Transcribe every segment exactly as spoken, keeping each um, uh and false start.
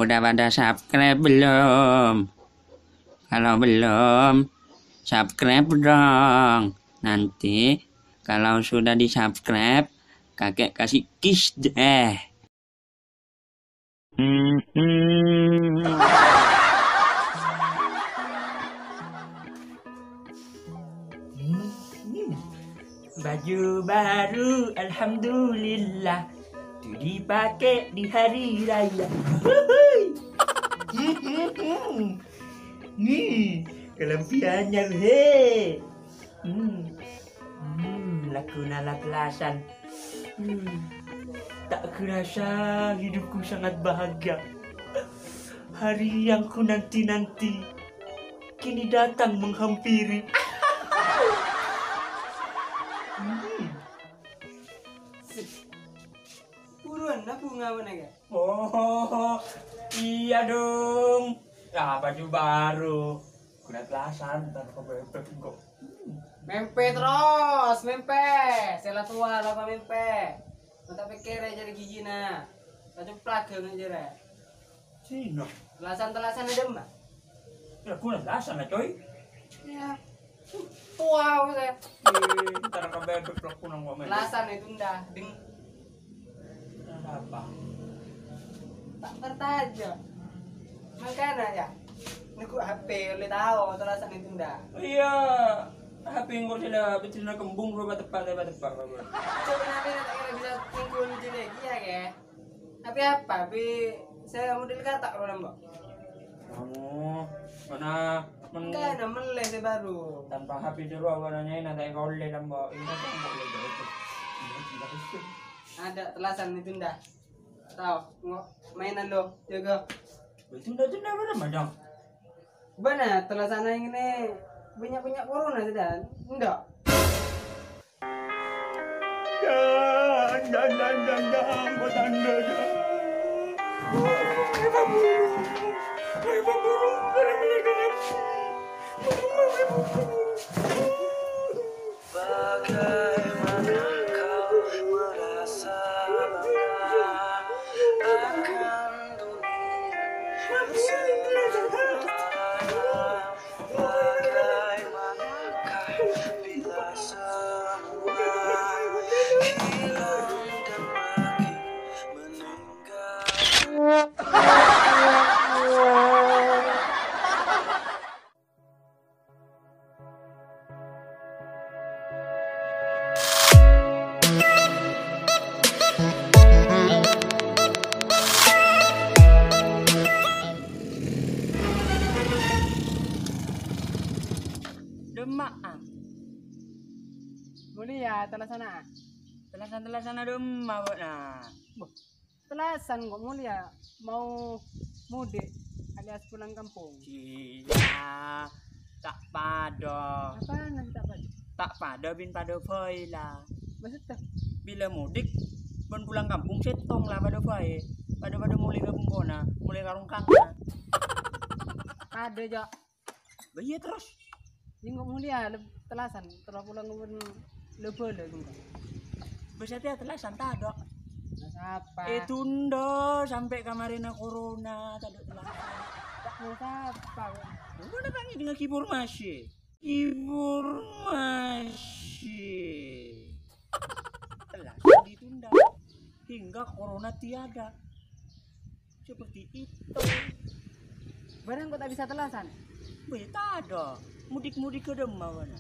Udah pada subscribe belum? Kalau belum, subscribe dong. Nanti kalau sudah di-subscribe, kakek kasih kiss deh. Hmm, hmm. Hmm, hmm. Baju baru, alhamdulillah. Tuh dipakai di hari raya. Wuhui. Hmm, hmm, hmm. Nih, kalambi anyar, he. Hmm. Hmm, lagghuna Las-Lasan. Hmm. Tak kerasa hidupku sangat bahagia. Hari yang ku nanti-nanti kini datang menghampiri. Hmm. Buruan, nabung apa, Nega? Oh, iya dong. Ya, baju baru. Kulit lasan, ntar kebebek kok. Mèmpè terros, mèmpè. Sè la towa la mèmpè. Mon ta' pèkkèrè jârèya ghighina. Ta' copplak ghâ' jârèya. Sino? Telasan-telasan è dimma? Ya, kulit lasan lah, coy. Iya. Towa, wis, ya. Ih, ntar kebebek, plek, kunang kok, men. Lasan itu ndah, ding. Kenapa? Tak tertaja. Makana, ya. Nèko H P, ollè tao, telasan itu ndah. Iya. H P engko' sila betina kembung, roba tepak, tepak, tepak, roba. Coba nanti, tak kira bisa nèko lucu lagi, ya, ke? Tapi apa? Tapi saya model kata' kalau nambah. Kamu, mana men- Enggak, nah, mellè sè baru. Tanpa H P dulu, aku nanya, nanti kau ollè nambah. Ini kan nambah, ya, ya, ya. Ada telasan itu ndah. Tao, ngo-, mainan lo, jaga. Itu ndah, itu ndah, mana, Madang? Bâna, telasan aèng ini banyak-banyak corona, sudah. Enggak. Bagaimana kau merasa bangga akan dunia yang sempurna? Bagaimanakah bila semua hilang dan pergi meninggalkan? Demma'an. Mulia, telasana. Telasan-telasana demma, bâ'na. Boh, telasan kok mulia mau mudik alias pulang kampung. Gila, ta' padâ. Apaan nanti ta' padâ? Ta' padâ bin padâ bhâi la. Maksudnya? Bilâ mudik bân pulang kampung sèttong la padâ bhâi. Padâ-padâ molè ka bengkona, molè ka rongkangnga. Padâ, Cok. Bâ iyâ terros. Sèngko' mulia leb-, telasan, terro pulang pon lè-bâlâ sèngko'. Bâ satèya telasan tadâ'. Nah, sapa? Ètunda sampè' kamarèna corona, tadâ' telasan. Nah, sapa, kok? Mana tangi dengan kibur masih? Kibur masih. Telasan ditunda. Hingga corona tiada. Seperti itu. Barang kok ta' bisa telasan? Weh, tadâ'. Mudik-mudik ka demma bâ'na.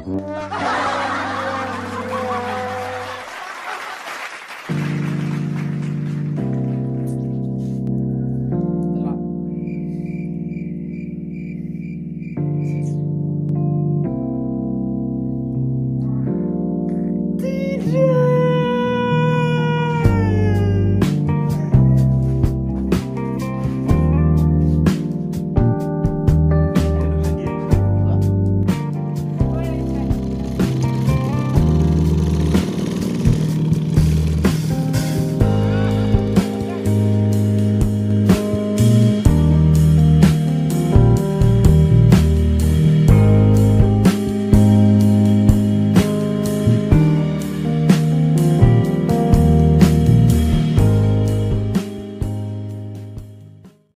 Hmm.